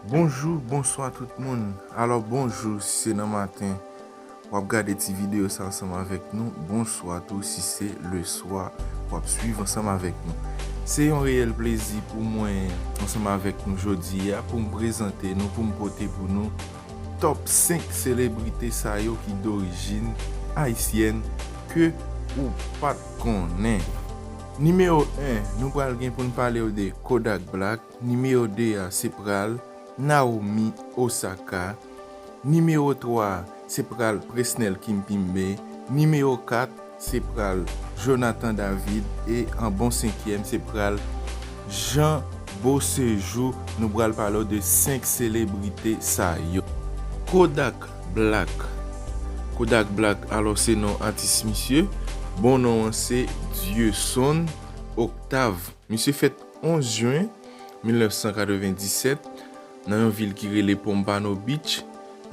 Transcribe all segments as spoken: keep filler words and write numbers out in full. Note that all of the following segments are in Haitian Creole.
Bonjou, bonswa tout moun. Alò, bonjou, si se nan maten w ap gade ti videyo sa ansanm avèk nou, bonswa tou si se leswa w ap swiv ansanm avèk nou. Se yon reyèl plezi pou mwen, ansanm avèk nou jodi a, pou m prezante nou, pou m pote pou nou top senk selebrite sa yo ki dorijin ayisyèn ke ou pa t konnen. Nimewo en, nou pral gen pou n pale w de Kodak Black. Nimewo de a, se pral Naomi Osaka. Nimewo twa a, se pral Presnel Kimpembe. Nimewo kat, se pral Jonathan David. E an bon senkyèm, se pral Jean Beauséjour. Nou pral pale w de senk selebrite sa yo. Kodak Black. Kodak Black, alò, se non atis misye. Bon non an se Dieuson Octave. Misye fèt onz jen mil nèf san katrevendisèt nan yon vil ki rele Pompano Beach,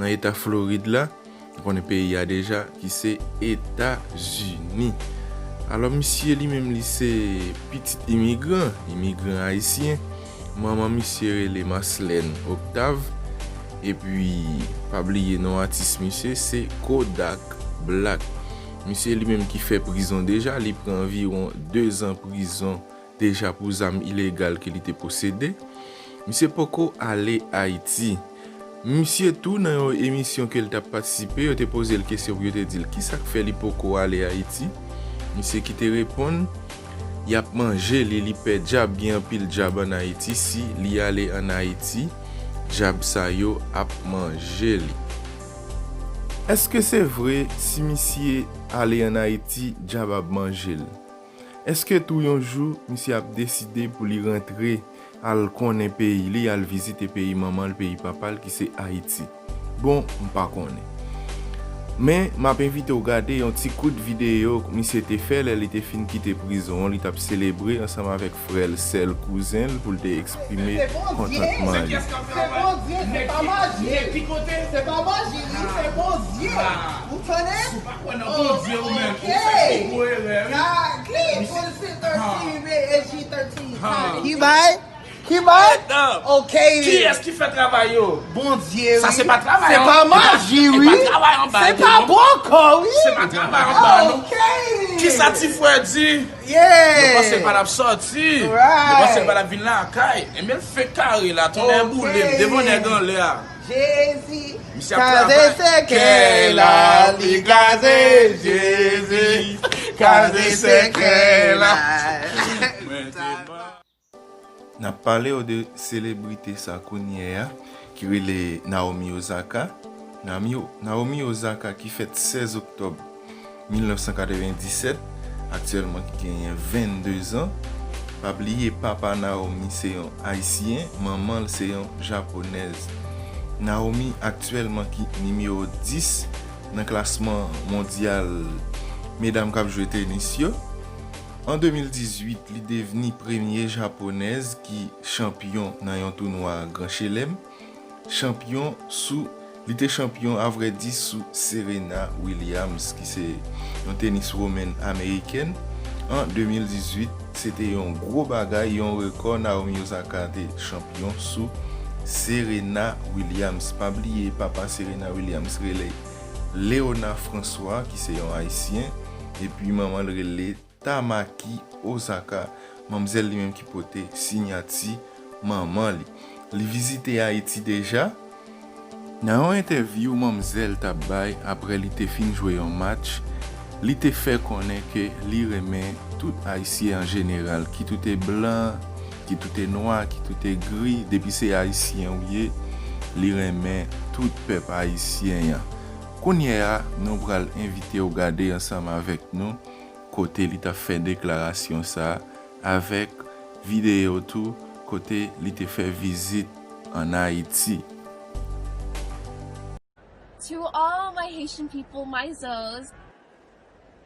nan eta Florid la. Ou konnen peyi a deja, ki se Etazini. Alò, misye li menm, li se pitit imigran, imigran ayisyen. Manman misye rele Marcelène Octave. Epi, pa bliye non atis misye, se Kodak Black. Misye li menm ki fè prizon deja, li pran anviwon de zan prizon deja pou zam ilegal ke li te posede. Misye poko ale Ayiti. Misye tou, nan yon emisyon ke l t ap patisipe, yo te poze l kesyon pou yo te di l kisa k fè li poko ale Ayiti. Misye ki te reponn, y ap manje li, li pè djab, gen anpil djab ann Ayiti, si li ale ann Ayiti, djab sa yo ap manje li. Èske se vre, si misye ale ann Ayiti, djab ap manje l? Èske tou yon jou, misye ap deside pou li rantre, al konnen peyi li, al vizite peyi manman l, peyi papa l, ki se Ayiti? Bon, m pa konnen. Men, m ap envite w gade yon ti kout videyo misye te fè lè li te fin kite prizon an, li t ap selebre ansanm avèk frè l, sè l, kouzen l, pou l te eksprime kontantman li. Se Bondye, se pa maji. Se pa maji, wi, se Bondye. Ou tande? Si w pa kwè nan Bondye, ou menm, ou fè pi gwo erè, wi. God, clean for the thirteen, A G thirteen. Ki bay? Ki bay? Ok. Kiyès ki fè travay yo? Bondye, wi. Sa se pa travay an, se pa maji, wi. Se pa travay anba, non. Se pa bòkò, wi. Se pa travay anba, non. Ok. Kisa ti frè di? Yeah. Yo panse l pa t ap sòti. Yo panse l pa t ap vin lakay. Enben, l fenk kare la, tonnè boule m devan nèg anlè a. Jezi. Misye ap travay. Kaze sèkèy la, li kaze Jezi. Kaze sèkèy la. Mwen te ban. N ap pale w de selebrite sa kounye a, ki rele Naomi Osaka. Naomi, Naomi Osaka ki fèt sèz oktòb mil nèf san katrevendisèt, aktyèlman ki genyen vennde zan. Pa bliye, papa Naomi se yon Ayisyen, manman l se yon Japonèz. Naomi aktyèlman ki nimewo dis nan klasman mondyal medam k ap jwe tenis yo. An de mil dizuit, li devni premye Japonèz ki chanpyon nan yon tounwa Gran Chelèm. Chanpyon sou, li te chanpyon, avrèdi, sou Serena Williams, ki se yon tenis women amerikèn. An de mil dizuit, se te yon gwo bagay, yon rekò. Naomi Osaka te chanpyon sou Serena Williams. Pa bliye, papa Serena Williams rele Léona François, ki se yon Ayisyen, epi manman l rele Tamaki Osaka, manmzèl li menm ki pote siyati manman li. Li vizite Ayiti deja. Nan yon entèvyou manmzèl t ap bay apre li te fin jwe yon match, li te fè konnen ke li renmen tout Ayisyen an jeneral, kit ou te blan, kit ou te nwa, kit ou te gri, depi se Ayisyen ou ye, li renmen tout pèp ayisyen an. Kounye a, nou pral envite w gade ansanm avèk nou kote li t ap fè deklarasyon sa a, avèk videyo tou kote li te fè vizit ann Ayiti. To all my Haitian people, my Zos,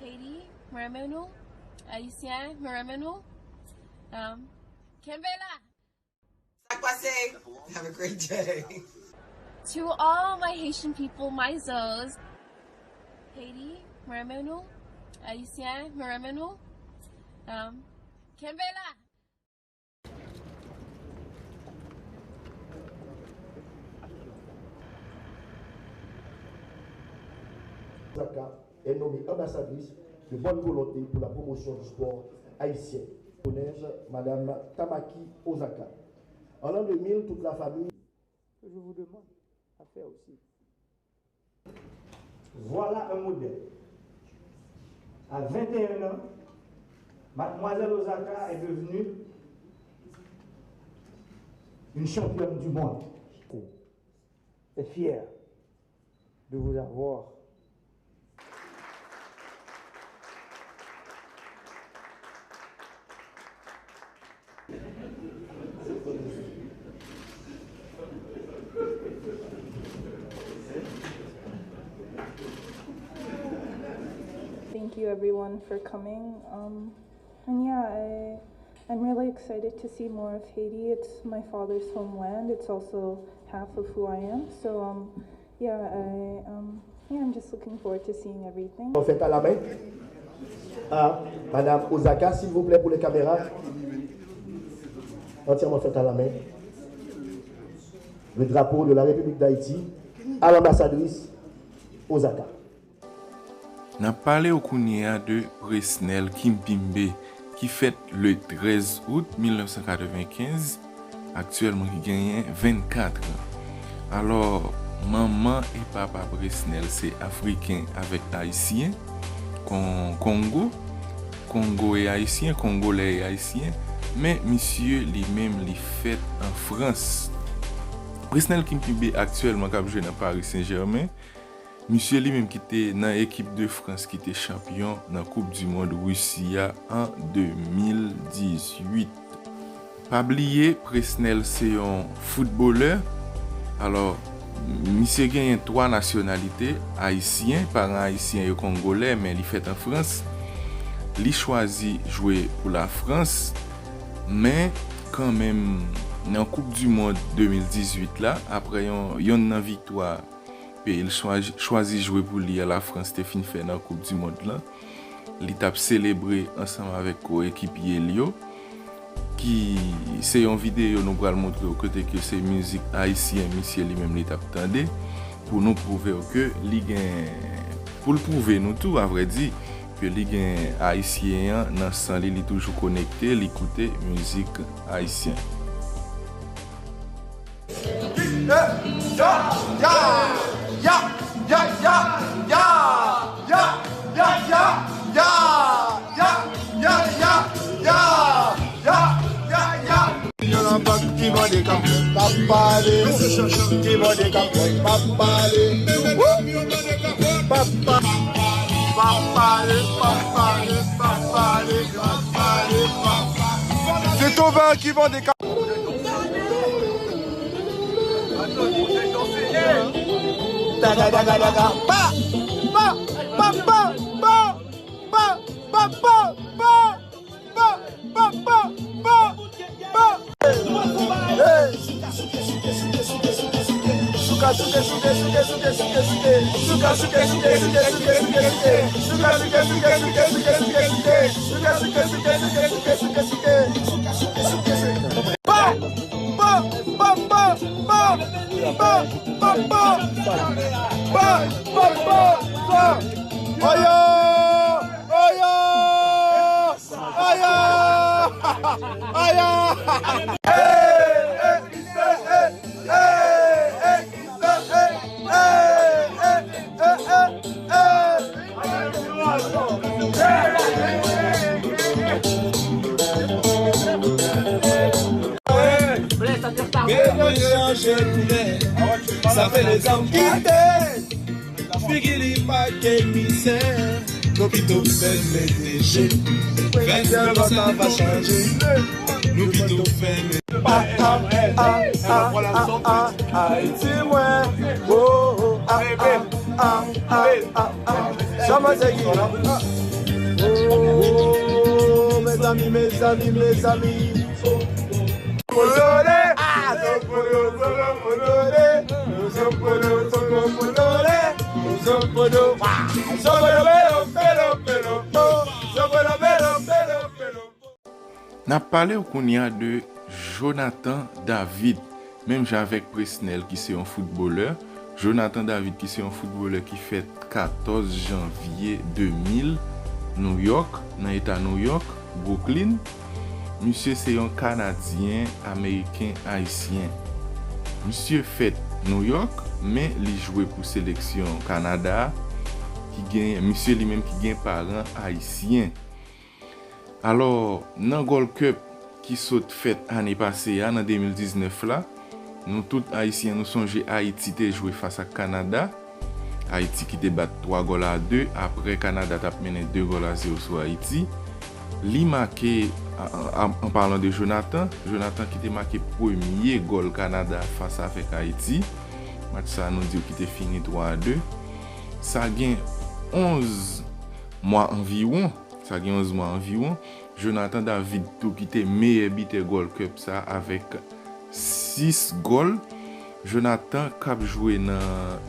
Haiti, mwen renmen nou, Ayisyen, mwen renmen nou. Um, kenbe la! Sa k pase? Have a great day. To all my Haitian people, my Zos, Haiti, mwen renmen nou, Ayisyen, mwen renmen nou. Um, kenbe la! Osaka est nommée ambassadrice de bonne volonté pour la promotion du sport haïtien. Japonaise, Madame Tamaki Osaka. En l'an deux mille, toute la famille. Que je vous demande à faire aussi. Voilà un modèle. À vingt et un ans, Mademoiselle Osaka est devenue une championne du monde. Et fier de vous avoir. Thank you everyone for coming. Um, and yeah, I, I'm really excited to see more of Haiti. It's my father's homeland. It's also half of who I am. So, um, yeah, I, um, yeah, I'm just looking forward to seeing everything. Fèt à la main. Ah, Madame Osaka, s'il vous plaît, pour les caméras. Entièrement faite à la main. Le drapeau de la République d'Haïti à l'ambassadrice Osaka. N ap pale w kounye a de Presnel Kimpembe, ki fèt le trèz out mil nèf san katrevenkenz, aktyèlman ki genyen vennkat an. Alò, manman e papa Presnel se afriken avèk ayisyen, kon, Kongo, Kongo e ayisyen, Kongolè e ayisyen, men misye li menm li fèt an Frans. Presnel Kimpembe aktyèlman k ap jwe nan Paris Saint-Germain, misye li menm ki te nan ekip de Frans ki te chanpyon nan Koup di Mond Risi a an de mil dizuit. Pa bliye, Presnel se yon foutbolè. Alò, misye genyen twa nasyonalite, ayisyen, paran ayisyen yo kongolè, men li fèt an Frans. Li chwazi jwe pou Lafrans, men kanmenm, nan Koup di Mond de mil dizuit la, apre yon, yonn nan viktwa peyi l chwazi, chwazi jwe pou li a Lafrans te fin fè nan Koup di Mond lan, li t ap selebre ansanm avèk koekipye l yo, ki se yon videyo nou pral montre w kote ke se mizik ayisyen misye li menm li t ap tande, pou nou pwouve w ke li gen, pou l pwouve nou tou, avrèdi, ke li gen ayisyen an nan san li, li toujou konekte, li koute mizik ayisyen. Yon lanbak ki mande kap, p ap pale. Ki mande kap, p ap pale. Wou! P ap pa-, p ap pale, p ap pale, p ap pale, p ap pale, p ap pale. Se Tovan ki mande kap. Da, da, da, da, da, da. Pa, pa, pa, pa, pa, pa, pa, pa, pa, pa. Ba, ba, ba, ba, ba. Hey. Souke, souke, souke. Souke, souke, souke. Ba, ba, ba, ba, ba. Ba, ba, ba, ba. Ba, ba, ba, ba. Oyo! Oyo! Aya! Aya! Medam yo chanje koulè, sa fè lèzòm kite. Figi li pa gen mizè, nou pito fè l mete je. Fè l sa va chanje. Nou pito fè l mete. A, a, a, a, a, a, Ayiti mwen. Oh, oh, a, a, a, a, a, a. Sa manzè ki. Oh, mezanmi, mezanmi, mezanmi. N ap pale w kounye a de Jonathan David. Menm jan avèk Presnel ki se yon foutbolè, Jonathan David, ki se yon foutbolè ki fèt katòz janvye de mil, New York, nan eta New York, Brooklyn. Misye se yon Kanadyen Ameriken Ayisyen. Misye fèt New York, men li jwe pou seleksyon Kanada, ki gen, misye li menm ki gen paran ayisyen. Alò, nan Gold Cup ki sot fèt ane pase a, nan de mil diznèf la, nou tout Ayisyen, nou sonje Ayiti te jwe fas ak Kanada. Ayiti ki te bat twa gòl a de, apre Kanada t ap mennen de gòl a zewo sou Ayiti. Li make, a- a- an palan de Jonathan, Jonathan ki te make premye gòl Kanada fas avèk Ayiti. Match sa a, nou di w ki te fini twa a de. Sa gen onz mwa anviwon, sa gen onz mwa anviwon, Jonathan David tou ki te meyè bitè Gold Cup sa avèk sis gòl. Jonathan k ap jwe nan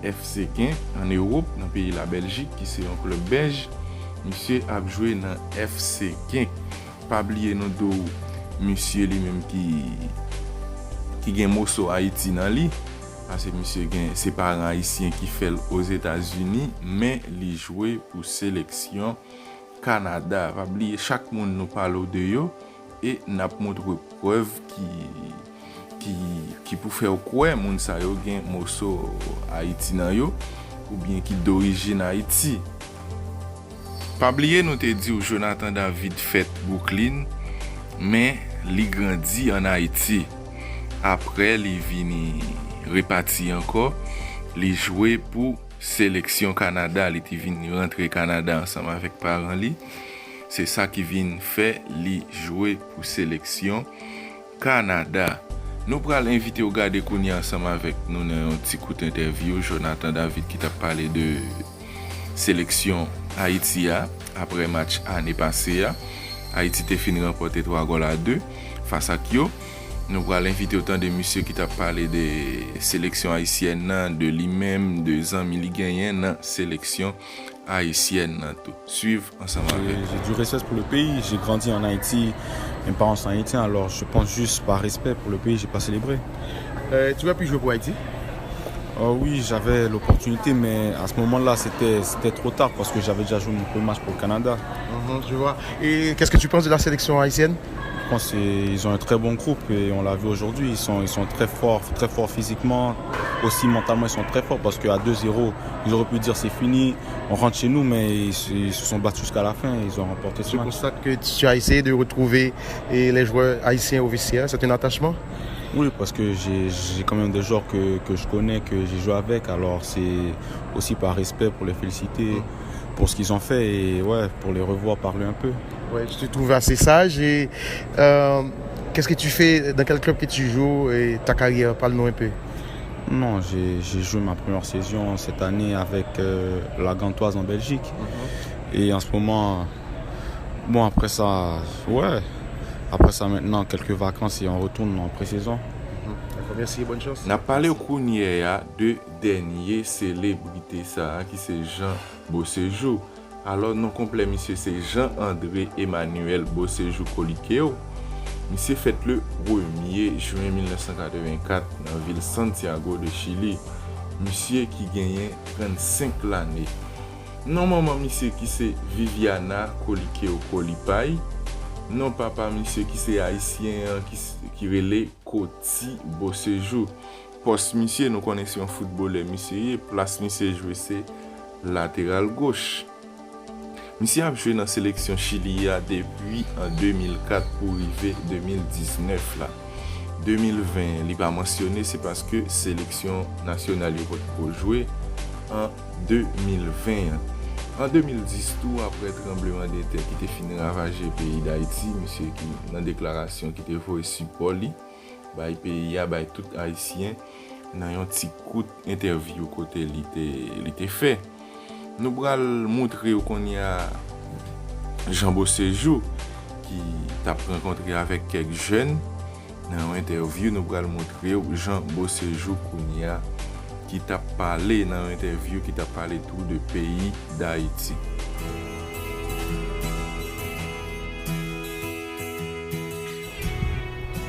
F C Genk ann Ewòp, nan peyi Labèljik, ki se yon klèb bèj. Misye ap jwe nan F C Genk. Pa bliye nou di w, misye li menm ki, ki gen moso Ayiti nan li. Paske misye gen, se paran ayisyen ki fè l Ozetazini, men li jwe pou seleksyon Kanada. Pa bliye, chak moun nou pale w de yo, e n ap montre w prèv ki, ki, ki pou fè w kwè moun sa yo gen moso Ayiti nan yo, oubyen ki dorijin Ayiti. Pa bliye nou te di w Jonathan David fèt Brooklyn, men li grandi ann Ayiti. Apre li vini repati ankò, li jwe pou seleksyon Kanada, li te vin rantre Kanada ansanm avèk paran li. Se sa ki vin fè li jwe pou seleksyon Kanada. Nou pral envite w gade kounye a ansanm avèk nou nan yon ti kout entèvyou Jonathan David ki t ap pale de seleksyon Ayiti a apre match ane pase a. Ayiti te fin ranpòte twa gòl a de fas ak yo. Nou pral envite w tande misye ki t ap pale de seleksyon ayisyèn nan, de li menm, de zanmi li genyen nan seleksyon ayisyèn nan tou. Suiv ansanm avèk. J'ai du respect pour le pays. J'ai grandi en Haïti. Mes parents sont haïtiens, alors je pense juste par respect pour le pays, j'ai pas célébré. Euh, tu aurais pu jouer pour Haïti? Oh oui, j'avais l'opportunité, mais à ce moment-là, c'était, c'était trop tard parce que j'avais déjà joué mon premier match pour le Canada. Mhm, je vois. Et qu'est-ce que tu penses de la sélection haïtienne? Je pense qu'ils ont un très bon groupe et on l'a vu aujourd'hui. Ils sont, ils sont très forts, très forts physiquement. Aussi mentalement, ils sont très forts parce qu'à deux zéro, ils auraient pu dire c'est fini, on rentre chez nous, mais ils, ils se sont battus jusqu'à la fin. Ils ont remporté ce Je match. Constate que tu as essayé de retrouver et les joueurs haïtiens au vestiaire. C'est un attachement? Oui, parce que j'ai j'ai quand même des joueurs que, que je connais, que j'ai joué avec. Alors, c'est aussi par respect pour les féliciter pour ce qu'ils ont fait et ouais, pour les revoir parler un peu. Ouais, je te trouve assez sage et euh, qu'est-ce que tu fais, dans quel club que tu joues et ta carrière, parle-nous un peu. Non, j'ai j'ai joué ma première saison cette année avec euh, la Gantoise en Belgique. Et en ce moment, bon, après ça, ouais. Après ça, maintenant, quelques vacances et on retourne en pré-saison. D'accord, merci et bonne chance. N ap pale w kounye a de dènye selebrite sa a ki se Jean Beauséjour. Alò, non konplè misye se Jean André Emmanuel Beauséjour Coliqueo. Misye fèt le premye jen mil nèf san katrevenkat nan vil Santiago de Chili. Misye ki genyen trannsenk lane. Non manman misye ki se Viviana Coliqueo Colipay. Non papa misye ki se ayisyen an ki, ki rele Coty Beauséjour. Pòs misye, nou konnen se yon foutbolè misye ye, plas misye jwe se lateral goch. Misye ap jwe nan seleksyon Chili a depi an de mil kat pou rive de mil diznèf la. De mil ven, li pa mansyone, se paske seleksyon nasyonal yo potko jwe an de mil ven an. An de mil dis tou, apre tranblemanntè ki te fin ravaje peyi Dayiti, misye ki nan deklarasyon ki te voye sipò li bay peyi a, bay tout Ayisyen, nan yon ti kout entèvyou kote li te, li te fè. Nou pral moutre w kounye a Jean Beauséjour ki t ap rankontre avèk kèk jèn nan yon entèvyou. Nou pral moutre w Jean Beauséjour kounye a ki t ap pale nan yon entèvyou ki t ap pale tou de peyi Dayiti.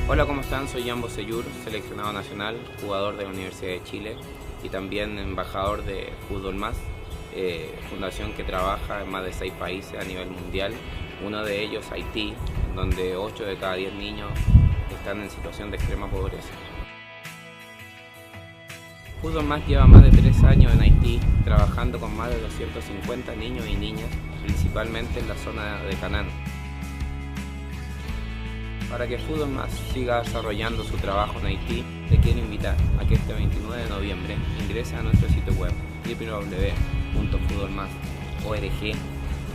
Hola, ¿cómo están? Soy Jan Bosellur, seleccionado nacional, jugador de la Universidad de Chile. Y también embajador de Fútbol Más, eh, fundación que trabaja en más de seis países a nivel mundial, uno de ellos Haití, donde ocho de cada diez niños están en situación de extrema pobreza. Fútbol Más lleva más de tres años en Haití, trabajando con más de doscientos cincuenta niños y niñas, principalmente en la zona de Canán. Para que Fútbol Más siga desarrollando su trabajo en Haití, te quiero invitar a que este veintinueve de noviembre ingrese a nuestro sitio web, w w w punto fútbol más org,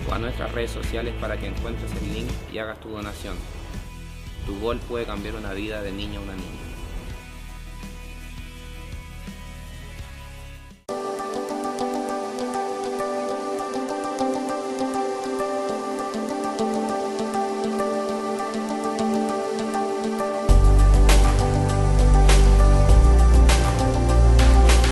o a nuestras redes sociales para que encuentres el link y hagas tu donación. Tu gol puede cambiar una vida de niño a una niña.